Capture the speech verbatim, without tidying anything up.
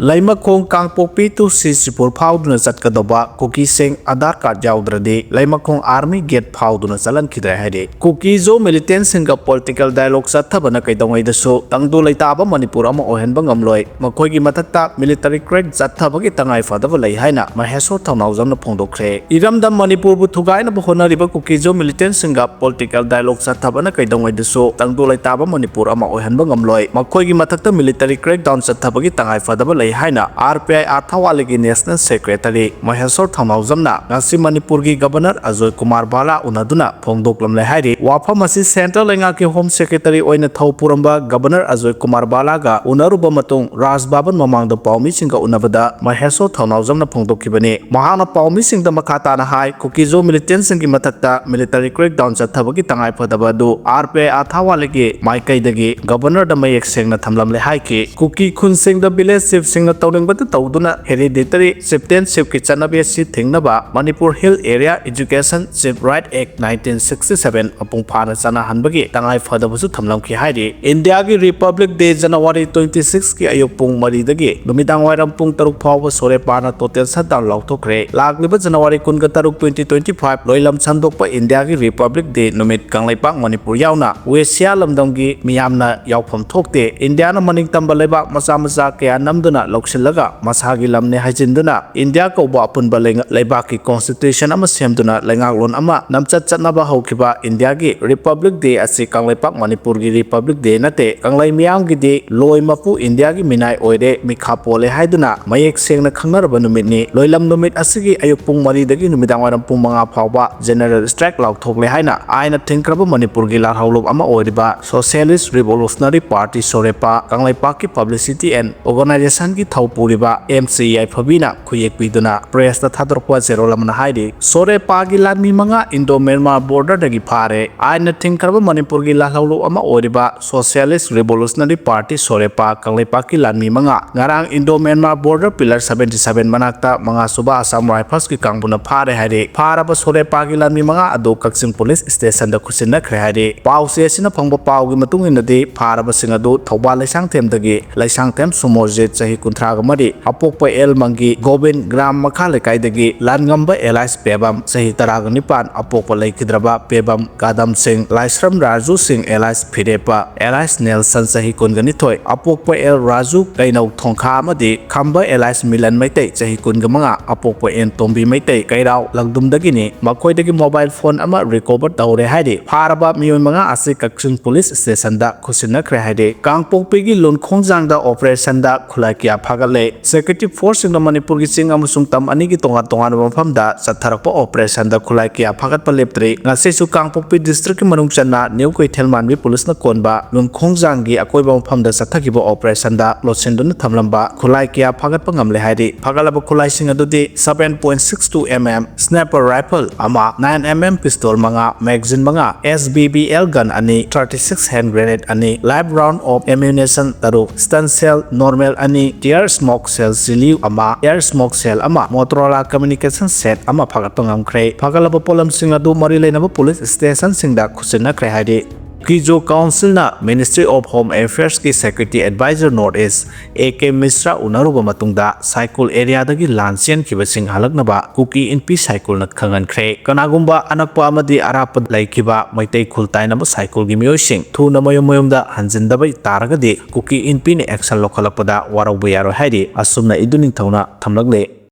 ꯂꯩꯃꯈꯣꯡ ꯀꯥꯡꯄꯣꯛꯄꯤ to ꯁꯤꯁꯤꯄꯨꯔ ꯐꯥꯎꯗꯨꯅ ꯆꯠꯀꯗꯧꯕ ꯀꯨꯀꯤꯁꯤꯡ Aadhaar card ꯌꯥꯎꯗ꯭ꯔꯗꯤ ꯂꯩꯃꯈꯣꯡ ꯑꯥꯔꯃꯤ ꯒꯦꯠ ꯐꯥꯎꯗꯨꯅ ꯆꯠꯍꯟꯈꯤꯗ꯭ꯔꯦ ꯍꯥꯏꯔꯤ꯫ ꯀꯨꯀꯤ ꯖꯣ ꯃꯤꯂꯤꯇꯦꯟꯁꯤꯡꯒ ꯄꯣꯂꯤꯇꯤꯀꯦꯜ ꯗꯥꯏꯂꯣꯒ ꯆꯠꯊꯕꯅ ꯀꯩꯗꯧꯉꯩꯗꯁꯨ ꯇꯪꯗꯨ ꯂꯩꯇꯥꯕ ꯃꯅꯤꯄꯨꯔ ꯑꯃ ꯑꯣꯏꯍꯟꯕ ꯉꯝꯂꯣꯏ꯫ ꯃꯈꯣꯏꯒꯤ ꯃꯊꯛꯇ ꯃꯤꯂꯤꯇꯔꯤ ꯀ꯭ꯔꯦꯛ ꯆꯠꯊꯕꯒꯤ ꯇꯉꯥꯏ ꯐꯗꯕ ꯂꯩ ꯍꯥꯏꯅ ꯃꯍꯦꯁꯣꯔ ꯊꯧꯅꯥꯎꯖꯝꯅ ꯐꯣꯡꯗꯣꯛꯈ꯭ꯔꯦ꯫ ꯏꯔꯝꯗꯝ ꯃꯅꯤꯄꯨꯔꯕꯨ ꯊꯨꯒꯥꯏꯅꯕ ꯍꯣꯠꯅꯔꯤꯕ ꯀꯨꯀꯤ ꯖꯣ ꯃꯤꯂꯤꯇꯦꯟꯁꯤꯡꯒ ꯄꯣꯂꯤꯇꯤꯀꯦꯜ ꯗꯥꯏꯂꯣꯒ ꯆꯠꯊꯕꯅ ꯀꯩꯗꯧꯉꯩꯗꯁꯨ ꯇꯪꯗꯨ ꯂꯩꯇꯥꯕ ꯃꯅꯤꯄꯨꯔ ꯑꯃ ꯑꯣꯏꯍꯟꯕ ꯉꯝꯂꯣꯏ꯫ ꯃꯈꯣꯏꯒꯤ ꯃꯊꯛꯇ ꯃꯤꯂꯤꯇꯔꯤ ꯀ꯭ꯔꯦꯛꯗꯥꯎꯟ ꯆꯠꯊꯕꯒꯤ ꯇꯉꯥꯏ ꯐꯗꯕ ꯂꯩ ꯍꯥꯏꯅ ꯑꯥꯔ ꯄꯤ ꯑꯥꯏ ꯑꯥꯔꯊꯥꯋꯥꯂꯤꯒꯤ ꯅꯦꯁꯅꯦꯜ ꯁꯦꯀ꯭ꯔꯦꯇꯔꯤ ꯃꯍꯦꯁꯣꯔ ꯊꯧꯅꯥꯎꯖꯝꯅ ꯉꯁꯤ ꯃꯅꯤꯄꯨꯔꯒꯤ ꯒꯕꯔꯅꯔ ꯑꯖꯣꯏ ꯀꯨꯃꯥꯔ ꯕꯥꯂꯥ ꯎꯅꯗꯨꯅ ꯐꯣꯡꯗꯣꯛꯂꯝꯂꯦ ꯍꯥꯏꯔꯤ꯫ ꯋꯥꯐꯝ ꯑꯁꯤ ꯁꯦꯟꯇ꯭ꯔꯦꯜ ꯂꯩꯉꯥꯛꯀꯤ ꯍꯣꯝ ꯁꯦꯀ꯭ꯔꯦꯇꯔꯤ ꯑꯣꯏꯅ ꯊꯧ ꯄꯨꯔꯝꯕ ꯒꯕꯔꯅꯔ ꯑꯖꯣꯏ ꯀꯨꯃꯥꯔ ꯕꯥꯂꯥꯒ ꯎꯅꯔꯨꯕ ꯃꯇꯨꯡ ꯔꯥꯖ ꯚꯕꯟ ꯃꯃꯥꯡꯗ ꯄꯥꯎꯃꯤꯁꯤꯡꯒ ꯎꯅꯕꯗ ꯃꯍꯦꯁꯣꯔ ꯊꯧꯅꯥꯎꯖꯝꯅ ꯐꯣꯡꯗꯣꯛꯈꯤꯕꯅꯤ꯫ ꯃꯍꯥꯛꯅ ꯄꯥꯎꯃꯤꯁꯤꯡꯗ ꯃꯈꯥ ꯇꯥꯅ ꯍꯥꯏ, ꯀꯨꯀꯤ ꯖꯣ ꯃꯤꯂꯤꯇꯦꯟꯁꯤꯡꯒꯤ ꯃꯊꯛꯇ ꯃꯤꯂꯤꯇꯔꯤ ꯀ꯭ꯔꯦꯛꯗꯥꯎꯟ ꯆꯠꯊꯕꯒꯤ ꯇꯉꯥꯏꯐꯗꯕ ꯑꯗꯨ ꯑꯥꯔ ꯄꯤ ꯑꯥꯏ ꯑꯥꯔꯊꯥꯋꯥꯂꯤꯒꯤ ꯃꯥꯏꯀꯩꯗꯒꯤ ꯒꯕꯔꯅꯔꯗ ꯃꯌꯦꯛ ꯁꯦꯡꯅ ꯊꯝꯂꯝꯂꯦ ꯍꯥꯏꯈꯤ꯫ ꯀꯨꯀꯤ ꯈꯨꯟꯁꯤꯡꯗ ꯚꯤꯂꯦꯖ ꯆꯤꯐꯁꯤꯡꯅ ꯇꯧꯅꯤꯡꯕꯗ ꯇꯧꯗꯨꯅ ꯍꯦꯔꯤꯗꯤꯇꯔꯤ ꯆꯤꯐꯇꯦꯟꯁꯤꯞꯀꯤ ꯆꯠꯅꯕꯤ ꯑꯁꯤ ꯊꯤꯡꯅꯕ Manipur hill area education chief right act nineteen sixty seven ꯃꯄꯨꯡ ꯐꯥꯅ ꯆꯠꯅꯍꯟꯕꯒꯤ ꯇꯉꯥꯏ ꯐꯗꯕꯁꯨ ꯊꯝꯂꯝꯈꯤ ꯍꯥꯏꯔꯤ꯫ ꯏꯟꯗꯤꯌꯥꯒꯤ ꯔꯤꯄꯕ꯭ꯂꯤꯛ ꯗꯦ ꯖꯅꯋꯥꯔꯤ ꯇ꯭ꯋꯦꯟꯇꯤ ꯁꯤꯛꯁꯀꯤ ꯑꯌꯨꯛ ꯄꯨꯡ ꯃꯔꯤꯗꯒꯤ ꯅꯨꯃꯤꯗꯥꯡ ꯋꯥꯏꯔꯝ ꯄꯨꯡ ꯇꯔꯨꯛ ꯐꯥꯎꯕ ꯁꯣꯔꯦꯄꯥꯅ ꯇꯣꯇꯦꯜ ꯁꯠꯗꯥꯎꯟ ꯂꯥꯎꯊꯣꯛꯈ꯭ꯔꯦ꯫ ꯂꯥꯛꯂꯤꯕ ꯖꯅꯋꯥꯔꯤ ꯀꯨꯟꯒ ꯇꯔꯨꯛ, ꯇ꯭ꯋꯦꯟꯇꯤ ꯇ꯭ꯋꯦꯟꯇꯤ ꯐꯥꯏꯚ ꯂꯣꯏꯂꯝ ꯁꯟꯗꯣꯛꯄ ꯏꯟꯗꯤꯌꯥꯒꯤ ꯔꯤꯄꯕ꯭ꯂꯤꯛ ꯗꯦ ꯅꯨꯃꯤꯠ ꯀꯪꯂꯩꯄꯥꯛ ꯃꯅꯤꯄꯨꯔ ꯌꯥꯎꯅ ꯋꯦꯁꯤꯌꯥ ꯂꯝꯗꯝꯒꯤ ꯃꯤꯌꯥꯝꯅ ꯌꯥꯎꯐꯝ ꯊꯣꯛꯇꯦ꯫ ꯏꯟꯗꯤꯌꯥꯅ ꯃꯅꯤꯡ ꯇꯝꯕ ꯂꯩꯕꯥꯛ ꯃꯆꯥ ꯃꯆꯥ ꯀꯌꯥ ꯅꯝꯗꯨꯅ ꯂꯧꯁꯤꯜꯂꯒ ꯃꯁꯥꯒꯤ ꯂꯝꯅꯦ ꯍꯥꯏꯖꯤꯟꯗꯨꯅ ꯏꯟꯗꯤꯌꯥ ꯀꯧꯕ ꯑꯄꯨꯟꯕ ꯂꯩꯉ-, ꯂꯩꯕꯥꯛꯀꯤ ꯀꯣꯟꯁꯇꯤꯇ꯭ꯌꯨꯁꯟ ꯑꯃ ꯁꯦꯝꯗꯨꯅ ꯂꯩꯉꯥꯛꯂꯣꯟ ꯑꯃ ꯅꯝꯆꯠ ꯆꯠꯅꯕ ꯍꯧꯈꯤꯕ ꯏꯟꯗꯤꯌꯥꯒꯤ ꯔꯤꯄꯕ꯭ꯂꯤꯛ ꯗꯦ ꯑꯁꯤ ꯀꯪꯂꯩꯄꯥꯛ ꯃꯅꯤꯄꯨꯔꯒꯤ ꯔꯤꯄꯕ꯭ꯂꯤꯛ ꯗꯦ ꯅꯠꯇꯦ, ꯀꯪꯂꯩ ꯃꯤꯌꯥꯝꯒꯤꯗꯤ ꯂꯣꯏ ꯃꯄꯨ ꯏꯟꯗꯤꯌꯥꯒꯤ ꯃꯤꯅꯥꯏ ꯑꯣꯏꯔꯦ, ꯃꯤꯈꯥ ꯄꯣꯜꯂꯦ ꯍꯥꯏꯗꯨꯅ ꯃꯌꯦꯛ ꯁꯦꯡꯅ ꯈꯪꯅꯔꯕ ꯅꯨꯃꯤꯠꯅꯤ꯫ ꯂꯣꯏꯂꯝ ꯅꯨꯃꯤꯠ ꯑꯁꯤꯒꯤ ꯑꯌꯨꯛ ꯄꯨꯡ ꯃꯔꯤꯗꯒꯤ ꯅꯨꯃꯤꯗꯥꯡ ꯋꯥꯏꯔꯝ ꯄꯨꯡ ꯃꯉꯥ ꯐꯥꯎꯕ ꯖꯦꯅꯔꯦꯜ ꯁ꯭ꯇ꯭ꯔꯥꯏꯛ ꯂꯥꯎꯊꯣꯛꯂꯦ ꯍꯥꯏꯅ ꯑꯥꯏꯟꯅ ꯊꯤꯡꯈ꯭ꯔꯕ ꯃꯅꯤꯄꯨꯔꯒꯤ ꯂꯥꯜꯍꯧꯂꯨꯞ ꯑꯃ ꯑꯣꯏꯔꯤꯕ ꯁꯣꯁꯤꯌꯦꯂꯤꯁ ꯔꯤꯚꯣꯂꯨꯁꯅꯔꯤ ꯄꯥꯔꯇꯤ ꯁꯣꯔꯦꯄꯥ ꯀꯪꯂꯩꯄꯥꯛꯀꯤ ꯄꯕ꯭ꯂꯤꯁꯤꯇꯤ ꯑꯦꯟ ꯑꯣꯔꯒꯅꯥꯏꯖꯦꯁꯟꯒꯤ ꯊꯧ ꯄꯨꯔꯤꯕ ꯑꯦꯝ ꯁꯤ ꯌꯥꯏꯐꯕꯤꯅ ꯈꯨꯌꯦꯛꯄꯤꯗꯨꯅ ꯄ꯭ꯔꯦꯁꯇ ꯊꯥꯗꯣꯔꯛꯄ ꯖꯦꯔꯣꯜ ꯑꯃꯅ ꯍꯥꯏꯔꯤ, ꯁꯣꯔꯦꯄꯥꯒꯤ ꯂꯥꯟꯃꯤ ꯃꯉꯥ ꯏꯟꯗꯣ ꯃ꯭ꯌꯥꯟꯃꯥꯔ ꯕꯣꯔꯗꯔꯗꯒꯤ ꯐꯥꯔꯦ꯫ ꯑꯥꯏꯟꯅ ꯊꯤꯡꯈ꯭ꯔꯕ ꯃꯅꯤꯄꯨꯔꯒꯤ ꯂꯥꯜꯍꯧꯂꯨꯞ ꯑꯃ ꯑꯣꯏꯔꯤꯕ ꯁꯣꯁꯤꯌꯦꯂꯤꯁ ꯔꯤꯚꯣꯂꯨꯁꯅꯔꯤ ꯄꯥꯔꯇꯤ ꯁꯣꯔꯦꯄꯥ ꯀꯪꯂꯩꯄꯥꯛꯀꯤ ꯂꯥꯟꯃꯤ ꯃꯉꯥ ꯉꯔꯥꯡ Indo Myanmar border pillar seventy seven ꯃꯅꯥꯛꯇ ꯃꯉꯥꯁꯨꯕ ꯑꯁꯥꯝ ꯔꯥꯏꯐꯜꯁꯀꯤ ꯀꯥꯡꯕꯨꯅ ꯐꯥꯔꯦ ꯍꯥꯏꯔꯤ꯫ ꯐꯥꯔꯕ ꯁꯣꯔꯦꯄꯥꯒꯤ ꯂꯥꯟꯃꯤ ꯃꯉꯥ ꯑꯗꯨ ꯀꯛꯆꯤꯡ ꯄꯨꯂꯤꯁ ꯁ꯭ꯇꯦꯁꯟꯗ ꯈꯨꯠꯁꯤꯟꯅꯈ꯭ꯔꯦ ꯍꯥꯏꯔꯤ꯫ ꯄꯥꯎꯆꯦ ꯑꯁꯤꯅ ꯐꯪꯕ ꯄꯥꯎꯒꯤ ꯃꯇꯨꯡ ꯏꯟꯅꯗꯤ ꯐꯥꯔꯕꯁꯤꯡ ꯑꯗꯨ ꯊꯧꯕꯥꯜ ꯂꯩꯁꯥꯡꯊꯦꯝꯗꯒꯤ ꯂꯩꯁꯥꯡꯊꯦꯝ ꯁꯨꯃꯣꯖꯤꯠ ꯆꯍꯤ ꯀꯨꯟꯊ꯭ꯔꯥꯒ ꯃꯔꯤ, ꯑꯄꯣꯛꯄ ꯑꯦꯜ ꯃꯪꯒꯤ ꯒꯣꯕꯤꯟ ꯒ꯭ꯔꯥꯝ ꯃꯈꯥ ꯂꯩꯀꯥꯏꯗꯒꯤ ꯂꯥꯟꯉꯝꯕ ꯑꯦꯂꯥꯏꯁ ꯄꯦꯕꯝ, ꯆꯍꯤ ꯇꯔꯥꯒ ꯅꯤꯄꯥꯟ, ꯑꯄꯣꯛꯄ ꯂꯩꯈꯤꯗ꯭ꯔꯕ ꯄꯦꯕꯝ ꯀꯥꯗꯝ ꯁꯤꯡ, ꯂꯥꯏꯁ꯭ꯔꯝ ꯔꯥꯖꯨ ꯁꯤꯡ ꯑꯦꯂꯥꯏꯁ ꯐꯤꯔꯦꯞꯄ, ꯑꯦꯂꯥꯏꯁ ꯅꯦꯜꯁꯟ, ꯆꯍꯤ ꯀꯨꯟꯒ ꯅꯤꯊꯣꯏ, ꯑꯄꯣꯛꯄ ꯑꯦꯜ ꯔꯥꯖꯨ ꯀꯩꯅꯧ ꯊꯣꯡꯈꯥ ꯑꯃꯗꯤ ꯈꯝꯕ ꯑꯦꯂꯥꯏꯁ ꯃꯤꯂꯟ ꯃꯩꯇꯩ, ꯆꯍꯤ ꯀꯨꯟꯒ ꯃꯉꯥ, ꯑꯄꯣꯛꯄ ꯑꯦꯟ ꯇꯣꯝꯕꯤ ꯃꯩꯇꯩ ꯀꯩꯔꯥꯎ ꯂꯪꯗꯨꯝꯗꯒꯤꯅꯤ꯫ ꯃꯈꯣꯏꯗꯒꯤ ꯃꯣꯕꯥꯏꯜ ꯐꯣꯟ ꯑꯃ ꯔꯤꯀꯣꯚꯔ ꯇꯧꯔꯦ ꯍꯥꯏꯔꯤ꯫ ꯐꯥꯔꯕ ꯃꯤꯑꯣꯏ ꯃꯉꯥ ꯑꯁꯤ ꯀꯛꯆꯤꯡ ꯄꯨꯂꯤꯁ ꯁ꯭ꯇꯦꯁꯟꯗ ꯈꯨꯠꯁꯤꯟꯅꯈ꯭ꯔꯦ ꯍꯥꯏꯔꯤ꯫ ꯀꯥꯡꯄꯣꯛꯄꯤꯒꯤ ꯂꯨꯟꯈꯣꯡꯖꯥꯡꯗ ꯑꯣꯄꯔꯦꯁꯟꯗ ꯈꯨꯠꯂꯥꯏ ꯀꯌꯥ ꯐꯥꯒꯠꯂꯦ꯫ ꯁꯦꯀ꯭ꯌꯨꯔꯤꯇꯤ ꯐꯣꯔꯁꯁꯤꯡꯅ ꯃꯅꯤꯄꯨꯔꯒꯤ ꯆꯤꯡ ꯑꯃꯁꯨꯡ ꯇꯝ ꯑꯅꯤꯒꯤ ꯇꯣꯉꯥꯟ ꯇꯣꯉꯥꯟꯕ ꯃꯐꯝꯗ ꯆꯠꯊꯔꯛꯄ ꯑꯣꯄꯔꯦꯁꯟꯗ ꯈꯨꯠꯂꯥꯏ ꯀꯌꯥ ꯐꯥꯒꯠꯄ ꯂꯦꯞꯇ꯭ꯔꯤ꯫ ꯉꯁꯤꯁꯨ ꯀꯥꯡꯄꯣꯛꯄꯤ ꯗꯤꯁꯇ꯭ꯔꯤꯛꯀꯤ ꯃꯅꯨꯡ ꯆꯟꯅ ꯅ꯭ꯌꯨ ꯀꯩꯊꯦꯜ ꯃꯥꯟꯕꯤ ꯄꯨꯂꯤꯁꯅ ꯀꯣꯟꯕ ꯂꯨꯟꯈꯣꯡꯖꯥꯡꯒꯤ ꯑꯀꯣꯏꯕ ꯃꯐꯝꯗ ꯆꯠꯊꯈꯤꯕ ꯑꯣꯄꯔꯦꯁꯟꯗ ꯂꯣꯠꯁꯤꯟꯗꯨꯅ ꯊꯝꯂꯝꯕ ꯈꯨꯠꯂꯥꯏ ꯀꯌꯥ ꯐꯥꯒꯠꯄ ꯉꯝꯂꯦ ꯍꯥꯏꯔꯤ꯫ ꯐꯥꯒꯠꯂꯕ ꯈꯨꯠꯂꯥꯏꯁꯤꯡ ꯑꯗꯨꯗꯤ seven point six two M M sniper rifle ꯑꯃ, nine M M pistol ꯃꯉꯥ, magazine ꯃꯉꯥ, S B B L gun ꯑꯅꯤ, thirty six hand grenade ꯑꯅꯤ, live round of ammunition ꯇꯔꯨꯛ, stun shell normal ꯑꯅꯤ, tear smoke shell ꯆꯤꯂꯤ ꯑꯃ, air smoke shell ꯑꯃ, Motorola communication set ꯑꯃ ꯐꯥꯒꯠꯄ ꯉꯝꯈ꯭ꯔꯦ꯫ ꯐꯥꯒꯠꯂꯕ ꯄꯣꯠꯂꯝꯁꯤꯡ ꯑꯗꯨ ꯃꯔꯤ ꯂꯩꯅꯕ ꯄꯨꯂꯤꯁ ꯁ꯭ꯇꯦꯁꯟꯁꯤꯡꯗ ꯈꯨꯠꯁꯤꯟꯅꯈ꯭ꯔꯦ ꯍꯥꯏꯔꯤ꯫ ꯀꯤꯖꯣ ꯀꯥꯎꯟꯁꯤꯜꯅ Ministry of Home Affairsꯀꯤ Security Advisor North East A K ꯃꯤꯁ꯭ꯔꯥ ꯎꯅꯔꯨꯕ ꯃꯇꯨꯡꯗ ꯁꯥꯏꯀꯨꯜ ꯑꯦꯔꯤꯌꯥꯗꯒꯤ ꯂꯥꯟ ꯆꯦꯟꯈꯤꯕꯁꯤꯡ ꯍꯜꯂꯛꯅꯕ ꯀꯨꯀꯤ ꯏꯟꯄꯤ ꯁꯥꯏꯀꯨꯜꯅ ꯈꯪꯍꯟꯈ꯭ꯔꯦ꯫ ꯀꯅꯥꯒꯨꯝꯕ ꯑꯅꯛꯄ ꯑꯃꯗꯤ ꯑꯔꯥꯞꯄꯗ ꯂꯩꯈꯤꯕ ꯃꯩꯇꯩ ꯈꯨꯜ ꯇꯥꯏꯅꯕ ꯁꯥꯏꯀꯨꯜꯒꯤ ꯃꯤꯑꯣꯏꯁꯤꯡ ꯊꯨꯅ ꯃꯌꯨꯝ ꯃꯌꯨꯝꯗ ꯍꯟꯖꯤꯟꯗꯕ ꯇꯥꯔꯒꯗꯤ ꯀꯨꯀꯤ ꯏꯟꯄꯤꯅ action ꯂꯧꯈꯠꯂꯛꯄꯗ ꯋꯥꯔꯧꯕ ꯌꯥꯔꯣꯏ ꯍꯥꯏꯔꯤ꯫ ꯑꯁꯨꯝꯅ ꯏꯗꯨ ꯅꯤꯡꯊꯧꯅ ꯊꯝꯂꯛꯂꯦ꯫